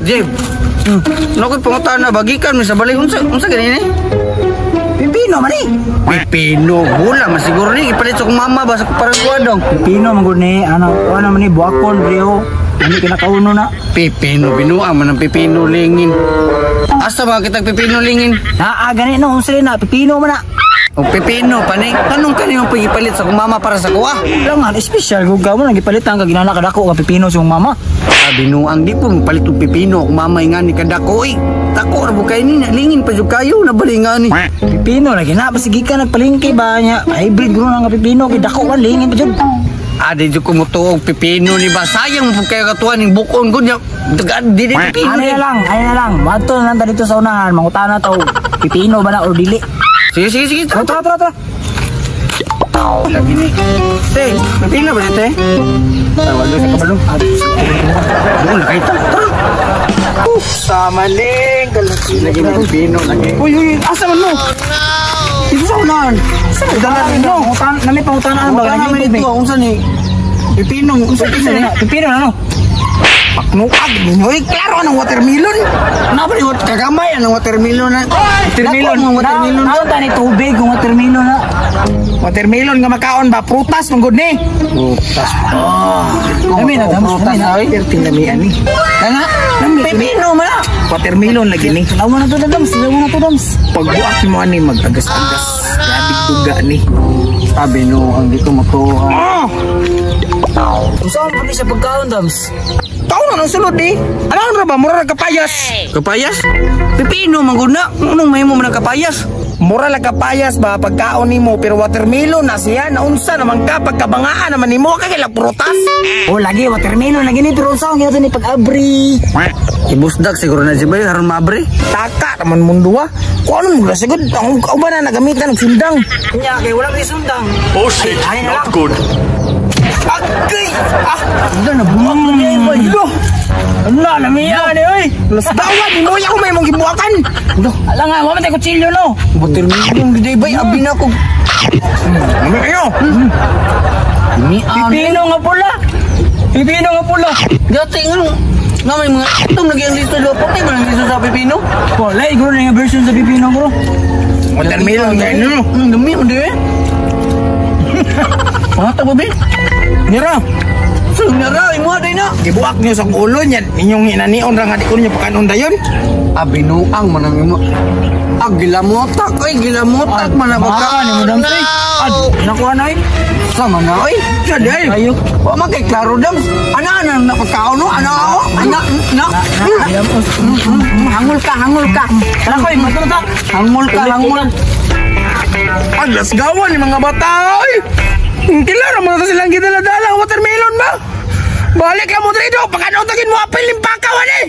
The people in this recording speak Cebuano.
Jeb. Nakoy pangutana bagikan mi sa balay unsa unsa gani ni? Pipino man eh. Pipino gula man siguro ni ipalit sa akong mama ba sa parang kuadong. Pipino man gud ni ano, ano man ni buakon Rio. Ano kinakauno na. Pipino binuang man ang pipino lingin. Asa ba kitag pipino lingin? Naa gani no unsa na pipino man na. O pipino pani tanong kani yung pagipalit sa akong mama para sa kuha. Langan espesyal gud ka mo nagipalitan ka ginana kadako ka pipino sa imong mama. Ah, binuang di po palit og pipino akong mama nga ni kadako eh. Tako ra kay ni lingin pa jud kayo nabali nga ni. Pipino lagi na basig ka nagpalingki ba niya. Hybrid guro na nga pipino kay dako man lingin pa jud. Ah, di jud ko motuog pipino ni ba sayang mo kayo katuan ning bukon gud nya. Dagan di di pipino. Ano na lang, ano na lang. Madto na lang ta dito sa unahan, mangutana to. Pipino ba na or dili? Sige sige sige. Tara tara tara. tara. Lagi ni. Te, pipino ba ni te? Wala sa kabalo. Doon na kayo. Tara. Samaling kalaki. Lagi ni pipino lagi. Uy, uy, asa man mo? Dito sa unahan. Sa dala ninyo. Pangutan, nami pangutanaan ba? Wala naman ito. Unsa ni? Pipino, unsa Pipino ni? na, pipino na no. Paknuag ninyo. Uy, klaro anong watermelon. Napa ni wat kagamay anong watermelon na. Watermelon. Nako, ang watermelon. Naon ta ni tubig kung watermelon na. Watermelon nga makaon ba? Prutas man gud ni. Prutas. Lami na, dams, Prutas lami na. na oy. Perting lamian ni. Kana? Pipino man. Na. Watermelon lagi ni. Lawa na to na dams, lawa na to dams. Pagbuak mo ani mag-agas-agas. Grabe duga ni. Sabi no, ang di ko matuha. Ah! Unsa man sa pagkaon dams? Taon na nang sulod ni. Ano ra ba? Mura ra kapayas. Kapayas? Pipino man gud na. Unong mahimo man ang kapayas? Mura lang kapayas ba pagkaon nimo pero watermelon na siya naunsa naman ka pagkabangaan naman nimo kay lang prutas. Oh lagi watermelon lagi ni pero unsa ang ginato ni pag-abri? Ibusdak siguro na si Bay aron maabre. Taka naman mundo ah. Kung ano mo sigud ang uban na nagamitan og sundang. Nya kay wala may sundang. Oh shit, Ay, ay na not lang. good. Agay! Ah! Wala na bumak na niya bay. Ala lamian ni oy. Las dawa di mo ya ko may mong gibuhakan. Ala nga wa man tay kutsilyo no. Watermelon gid bay abi na ko. Ano kayo? Mian. Pipino nga pula. Pipino nga pula. Dati nga nga may mga itong lagi ang listo do puti man ang listo sa pipino. Wala igro na nga version sa pipino bro. Watermelon kayo no. Dami mo di eh. Pangatag ba be? Nira, So nara imo day na. gibuak niyo sa ulo niya inyong inanion ra nga di ko niyo pakanon dayon. Abinuang man ang imo. Ah, gilamotak oy, gilamotak man ang pagka. Baka ni mo dams oy. Ad, nakuha na oy. Sama na oy. Siya di ay. Ayo. Wa man kay klaro dams. Ana ana na pagkaon no, ana ako. Ana na. Hangol ka, hangol ka. Tara koy, matulog ta. Hangol ka, hangol. Aglas gawan ni mga bata oy. Kilala mo na silang gidala-dala ang watermelon ba? Balik lang mo dito, pakanon tagin mo apil limpakawan eh.